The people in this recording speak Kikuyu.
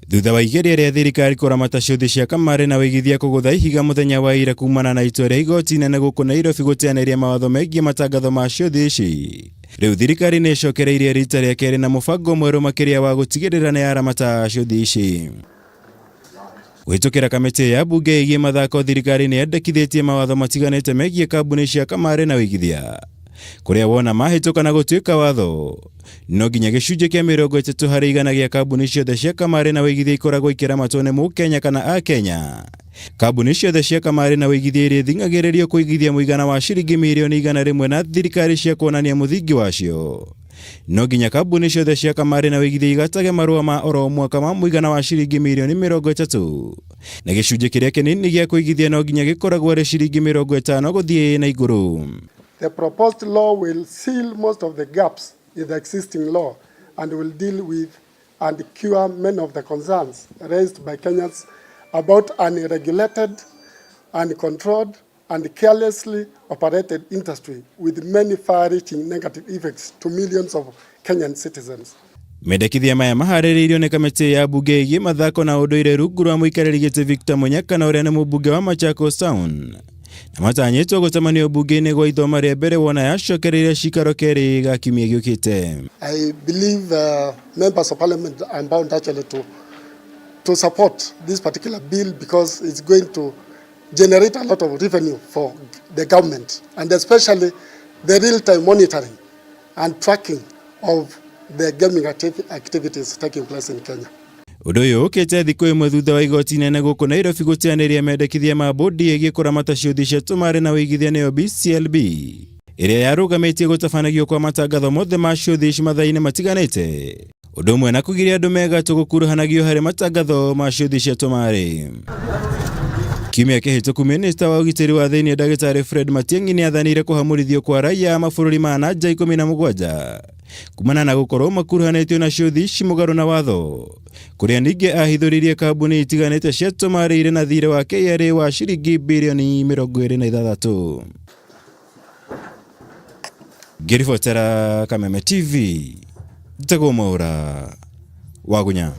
Thutha wa igeria rĩa thirikari kũramata ciũthi cia kamarĩ na wĩigithia kũgũtha ihiga mũthenya wa ira kumana na itua rĩa igoti inene gũkũ Nairobi gũteanĩria mawatho megiĩ matangatho ma ciũthi ici. Rĩu thirikari nĩ ĩcokereirie rita rĩa kerĩ na mũbango mwerũ makĩria wa gũtigĩrĩra nĩ yaramata ciũthi ici. Kũhĩtũkĩra kamĩtĩ ya mbunge ĩgiĩ mathako, thirikari nĩ yendekithĩtie mawatho matiganĩte megiĩ kambuni cia kamarĩ na wĩigithia. Kũrĩa wona mahĩtũka na gũtuĩka watho, no nginya gĩcunjĩ kĩa 30% gĩa kambuni ciothe cia kamarĩ na wĩigithia ikoragwo ikĩramatwo nĩ mũkenya kana akenya. Kambuni ciothe cia kamarĩ na wĩigithia irĩthing'agĩrĩrio kũigithia mũigana wa ciringi mirioni 100 na thirikari cia kuonania mũthingi wacio. No nginya kambuni ciothe cia kamarĩ na wĩigithia igatage marũa ma oro mwaka ma mũigana wa ciringi mirioni 30, na gĩcunjĩ kĩrĩa kĩnini gĩa kũigithia no nginya gĩkoragwo arĩ ciringi 50 gũthiĩ na igũrũ. The proposed law will seal most of the gaps in the existing law and will deal with and cure many of the concerns raised by Kenyans about unregulated, uncontrolled, and carelessly operated industry with many far-reaching negative effects to millions of Kenyan citizens. Mendekithia maya maharĩrĩirio nĩ kamĩtĩ ya mbunge ĩgiĩ mathako na ũndũire rungu rwa mũikarĩri gĩtĩ Victor Munyaka, na ũrĩa nĩ mũmbunge wa Machakos Town, na matanyĩtwo gũcemanio mbunge-inĩ gwa ithoma rĩa mbere wona yacokereire cikaro kerĩ ga kiumia gĩũkĩte. I believe members of parliament are bound actually to support this particular bill because it's going to generate a lot of revenue for the government, and especially the real-time monitoring and tracking of the gaming activities taking place in Kenya. Ũndũ ũyũ ũkĩte thikũ ĩmwe thutha wa igoti inene gũkũ Nairobi gũteanĩria mendekithia ma bodi ĩgiĩ kũramata ciũthi cia tũmarĩ na wĩigithia, nĩyo BCLB, ĩrĩa yarũgamĩtie gũtabanagio kwa matangatho mothe ma ciũthi ici mathaa-inĩ matiganĩte, ũndũ ũmwe na kũgiria andũ megatũ gũkuruhanagio harĩ matangatho ma ciũthi cia tũmarĩ. Kiumia kĩhĩtũku, minista wa ũgitĩri wa thĩinĩ Ndagĩtarĩ Fred Matiang'i nĩ athanire kũhamũrithio kwa raiya a mabũrũri ma na nja 17 kumana na gũkorwo makuruhanĩtio na ciũthi ici mũgarũ na watho, kũrĩa ningĩ ahithũririe kambuni itiganĩte cia tũmarĩ irĩ na thirĩ wa KRA wa ciringi birioni 26. Ngĩribotera Kameme TV, njĩtagwo Mwaũra Wagunya.